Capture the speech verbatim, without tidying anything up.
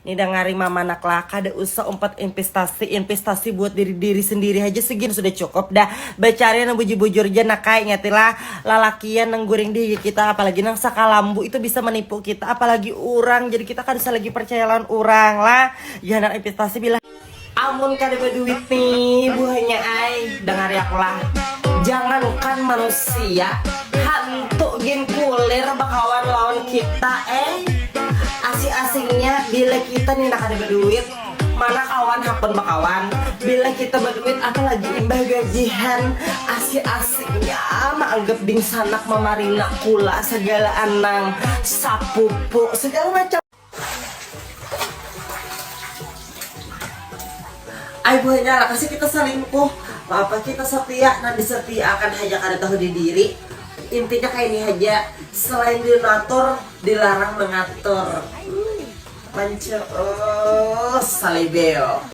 Nih dangari mama nak lah, kada usah umpat investasi, investasi buat diri diri sendiri aja segini sudah cukup dah. Bacari yang bujur-bujur aja nak, kayak ngatilah lalakian yang guring di kita, apalagi nang sakalambu itu bisa menipu kita, apalagi orang. Jadi kita kada usah lagi percaya lawan orang lah. Ya nak investasi bila amun kada berduit nih buahnya ai, dangari aku lah. Jangankan manusia, hantu gin kulir bakawan lawan kita eh. Asing-asingnya bila kita nih nak ada berduit, mana kawan hakun bakawan. Bila kita berduit apalagi imbah gajihan, asing-asingnya maanggap dingsanak mamarina kula segala anang sapupu segala macam. Ai buahnya lah kasih kita selingkuh, apa kita setia, nah disetia akan hanya kada tahu di diri. Intinya kayak ini aja, selain donatur dilarang mengatur. Hmm, manco oh salibeo.